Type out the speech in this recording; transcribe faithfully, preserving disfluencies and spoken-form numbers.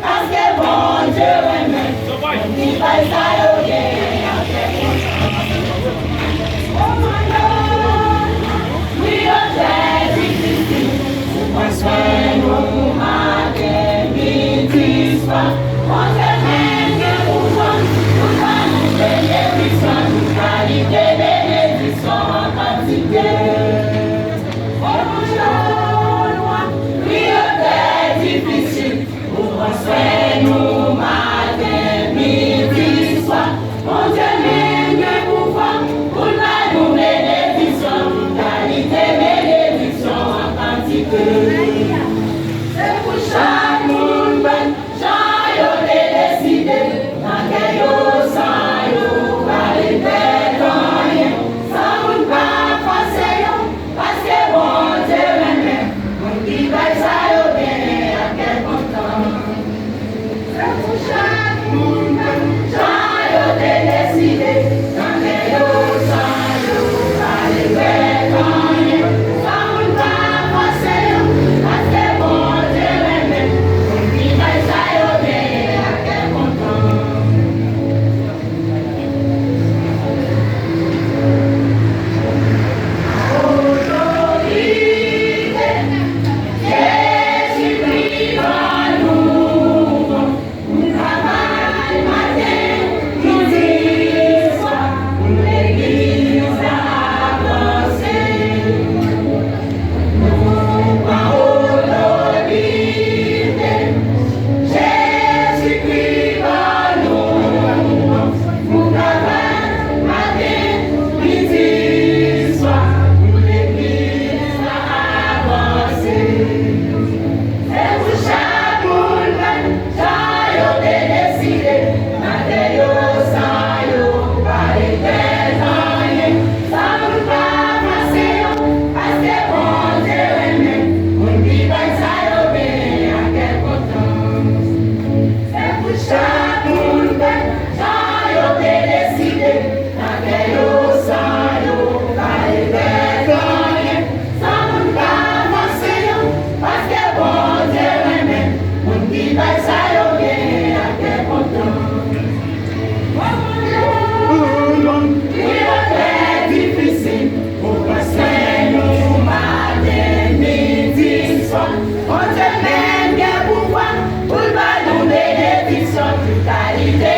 Paske Bondye renmen moun ki bay sa yo genyen ak kè kontan. Wi, yo trè difisil pou pran swen nou maten, midi, swa. Bondye menm gen pouvwa pou l ba nou benediksyon, tout kalite benediksyon an kantite. Wi, yo trè difisil pou pran swen nou maten, midi, swa. Bondye menm gen pouvwa pou l ba nou benediksyon, kalite benediksyon an kantite. Se pou chak moun pran jan yo te deside nan kè yo, san yo pa regrèt anyen, san moun pa fòse yo. Paske Bondye renmen moun ki bay sa yo genyen ak kè kontan. Se pou chak moun pran jan yo te deside nan kè yo, san yo pa regrèt anyen, san moun pa fòse yo. Paske Bondye renmen moun ki bay sa yo genyen ak kè kontan. Jezikri ban nou pou travay maten, midi, swa, pou legliz la avanse. Se pou chak moun pran jan yo te deside nan kè yo, san yo pa regrèt anyen, san moun pa fòse yo, paske Bondye renmen moun ki bay sa yo genyen ak kè kontan. Se pou chak moun pran jan yo te deside nan kè yo, san yo pa regrèt anyen, san moun pa fòse yo, paske Bondye renmen moun ki bay sa yo genyen ak kè kontan. Wi, yo trè difisil pou pran swen nou maten, midi, swa. Bondye menm gen pouvwa pou l ba nou benediksyon, tout kalite